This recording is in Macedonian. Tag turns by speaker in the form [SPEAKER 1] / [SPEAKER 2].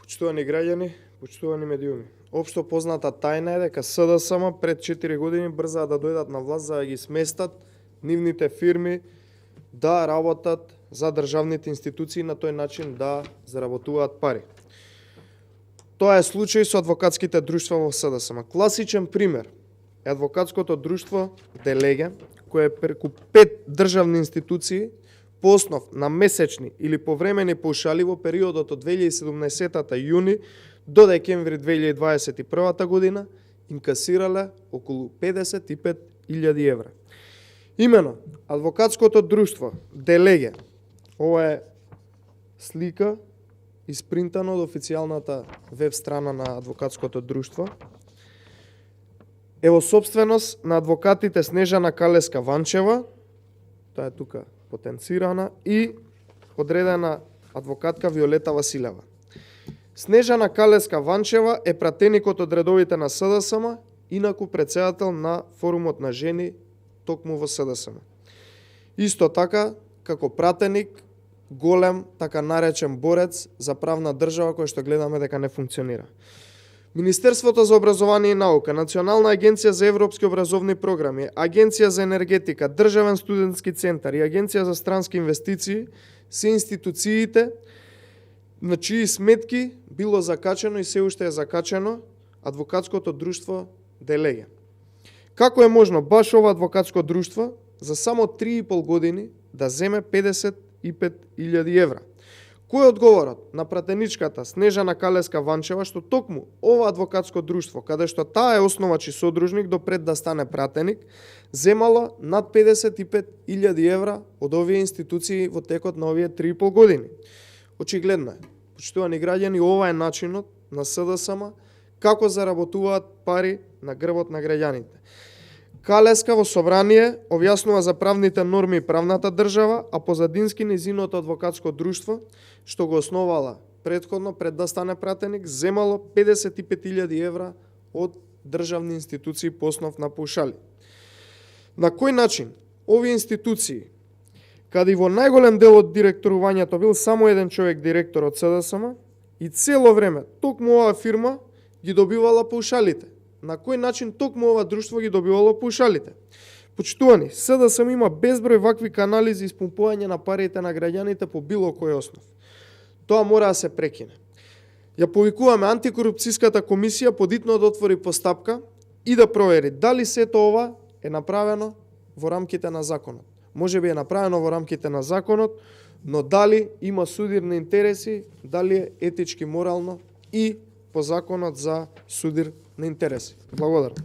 [SPEAKER 1] Почитувани граѓани, почитувани медиуми. Општо позната тајна е дека СДСМ пред 4 години брзаа да дојдат на власт за да ги сместат нивните фирми да работат за државните институции на тој начин да заработуваат пари. Тоа е случај со адвокатските друштва во СДСМ. Класичен пример е адвокатското друштво Делеге, кое е преку 5 државни институции по основ на месечни или повремени паушали во периодот од 2017 јуни до декември 2021 година инкасирале околу 55.000 евра. Имено, адвокатското друштво Делеге, ова е слика испринтано од официјалната веб страна на адвокатското друштво, е во собственост на адвокатите Снежана Калеска-Ванчева, тоа е тука потенцирана, и одредена адвокатка Виолета Василева. Снежана Калеска-Ванчева е пратеникот од редовите на СДСМ, инаку претседател на форумот на жени токму во СДСМ. Исто така, како пратеник, голем, така наречен борец за правна држава која што гледаме дека не функционира. Министерството за образование и наука, Национална агенција за европски образовни програми, Агенција за енергетика, Државен студентски центар и Агенција за странски инвестиции се институциите на чии сметки било закачено и се уште е закачено адвокатското друштво Делеге. Како е можно баш ова адвокатско друштво за само 3,5 години да земе 55.000 евра? Кој е одговорот на пратеничката Снежана Калеска-Ванчева што токму ова адвокатско друштво, каде што таа е основач и содружник допред да стане пратеник, земало над 55.000 евра од овие институции во текот на овие 3,5 години? Очигледно е. Почитувани граѓани, ова е начинот на СДСМ како заработуваат пари на грбот на граѓаните. Калеска во собрание објаснува за правните норми и правната држава, а позадински низиното адвокатско друштво, што го основала предходно пред да стане пратеник, земало 55.000 евра од државни институции по основ на паушали. На кој начин овие институции, каде во најголем дел од директорувањето бил само еден човек директор од СДСМ, и цело време токму оваа фирма ги добивала паушалите? На кој начин токму ова друштво ги добивало паушалите? Почитувани, СДСМ има безброј вакви канали за испумпување на парите на граѓаните по било кој основ. Тоа мора да се прекине. Ја повикуваме антикорупцијската комисија подитно да отвори постапка и да провери дали сето ова е направено во рамките на законот. Може би е направено во рамките на законот, но дали има судирни интереси, дали е етички, морално и по законот за судир на интереси. Благодарам.